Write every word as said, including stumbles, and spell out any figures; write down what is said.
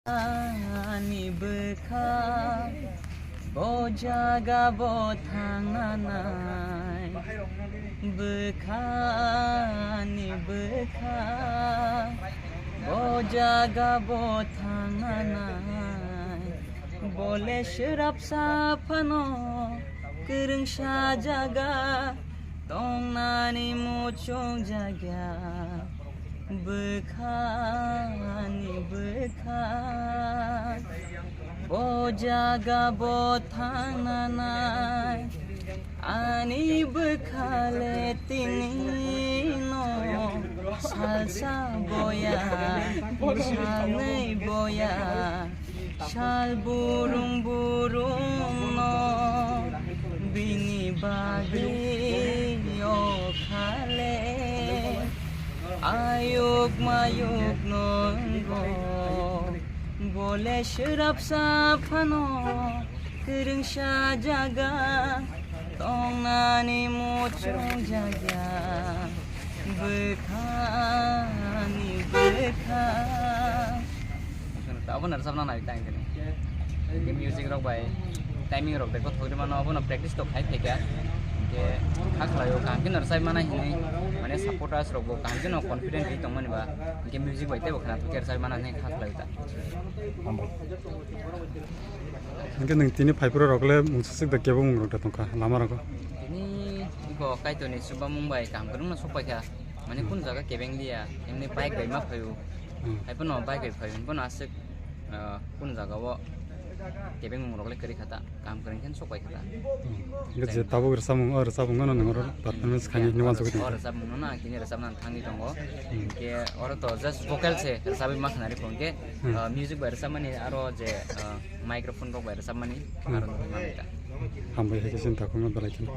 Ani bwkha, bo jaga bo thangnanai. Bwkha, ani bwkha, bo jaga bo thangnanai. Bole swrapsa phano kwrwngsa jaga tongnani muchung jaga. Bwkha, ani bwkha, bo jaga bo thangnanai. Ani bwkha le tini no salsa boya, salnwi boya. Sal burung burung no bini bagwi o khale ayuk mayuk no wnggo. Bole swrapsa phano kwrwngsa jaga tongnani muchung jaga. Bwkha, ani bwkha. Abono rwchapna nai tang tini. Hwnkhe music rok bai timing rok de kothok ri mano, abono practice to khai phaikha. Hwnkhe kha khlaio, kaham khe no rwchap mana hinwi, mane supporters rok bo kaham khe no confident ri tongmani ba. Hwnkhe music bai teibo khna thokhe rwchap mana hinwi kha khlaio ta. Hambai. Hwnkhe nwng tini phaiphuru rok le mungsa swk da kebo mung rok da tongkha lama rogo. Tini iko Kaitorni chubamung bai kaham kwrwngno sok paikha. Mane kun jaga kebeng liya, emni bike bai ma phaio. Hmm. Hai pono bike bai phaio, pono aswk, ah, kun jaga o kebeng mung rok le kwrwi kha ta, kaham kwrwng khe sok pai kha ta. Hmm. Hwnkhe je tabuk rwchapmung, o rwchapmung no nwng oro performance khainai hinwi uansugwi tongkha. O rwchapmung no ang tini rwchapna thangwi tongo. Hmm. Hwnkhe oro to just vocal se rwchapwi ma khnari phone khe, Hmm. ah, music bai rwchapmani aro je, ah, microphone rok bai rwchapmani Hmm. aro nukwi manwi ta. Hambai hai khe chini takhukno belai kheno.